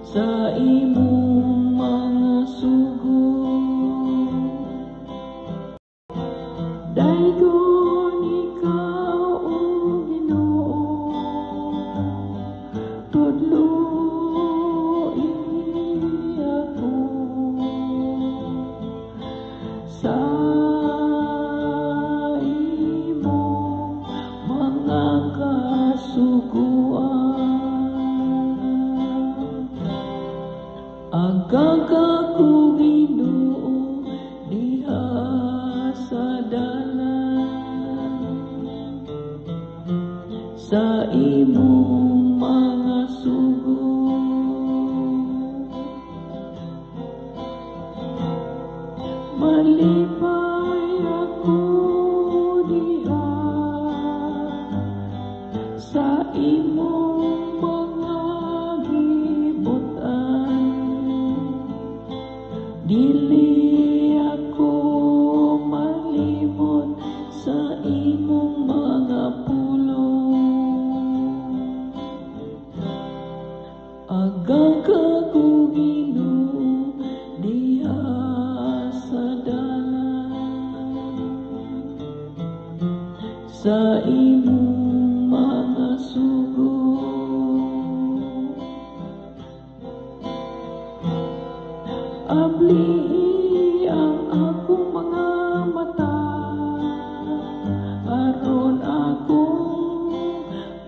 Sa imong mga sugo. Daygon ikaw, O Ginoo, tudloi ako sa imong mga kasuguan. Aga ko, Ginoo, diha sa dalan sa imong mga sugo. Malipay ako diha sa imong mga gibutan. Dili ako malimot sa imong mga pulong. Aga ko, Ginoo, diha sa dalan sa imong mga sugo. Ablihi ang akong mga mata aron akong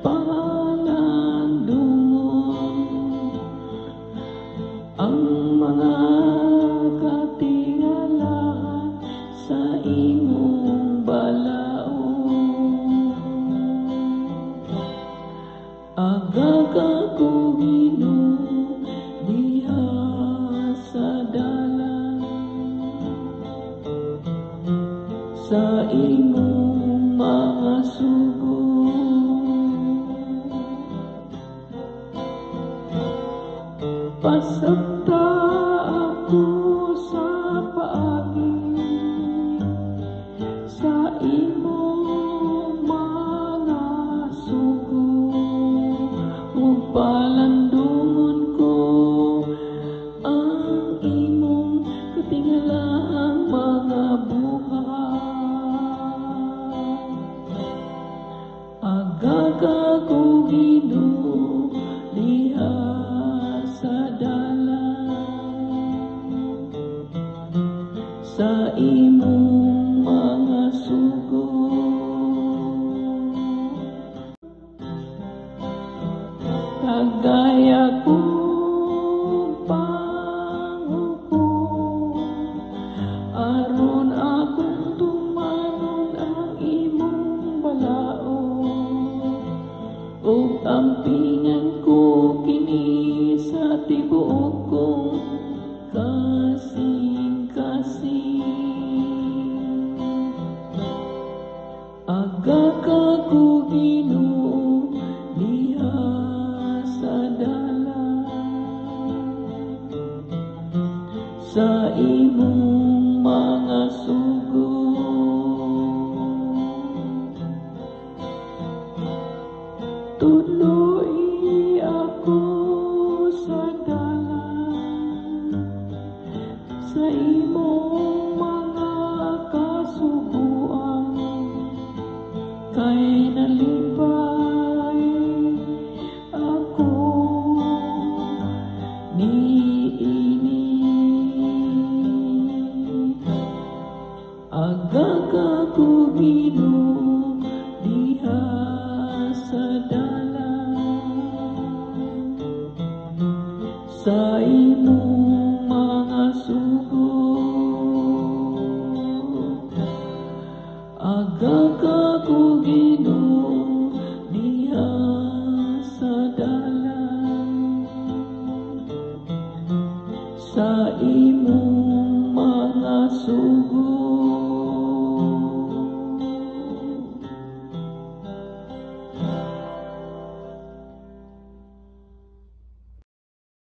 pangalandungon ang mga katingalahan sa imong balaod. Aga ko, Ginoo, diha sa dalan sa imong mga sugo. Pasabta ako sa paagi sa imong mga sugo, ug palandungon ko ang imong katingalahang mga buhat. Aga ko, Ginoo, diha sa dalan sa imong mga sugo. Tagay akong panguko aron akong tumanon ang imong balaod, ug ampingan ko kini sa tibuok kong kasing-kasing. Aga ko, Ginoo, diha sa dalan sa imong mga sugo. Tudloi ako sa dalan sa imong mga kasuguan, kay nalipay ako niini. Aga ko, Ginoo, diha sa dalan sa imong mga sugo. Aga ko, Ginoo, diha sa dalan sa imong mga sugo.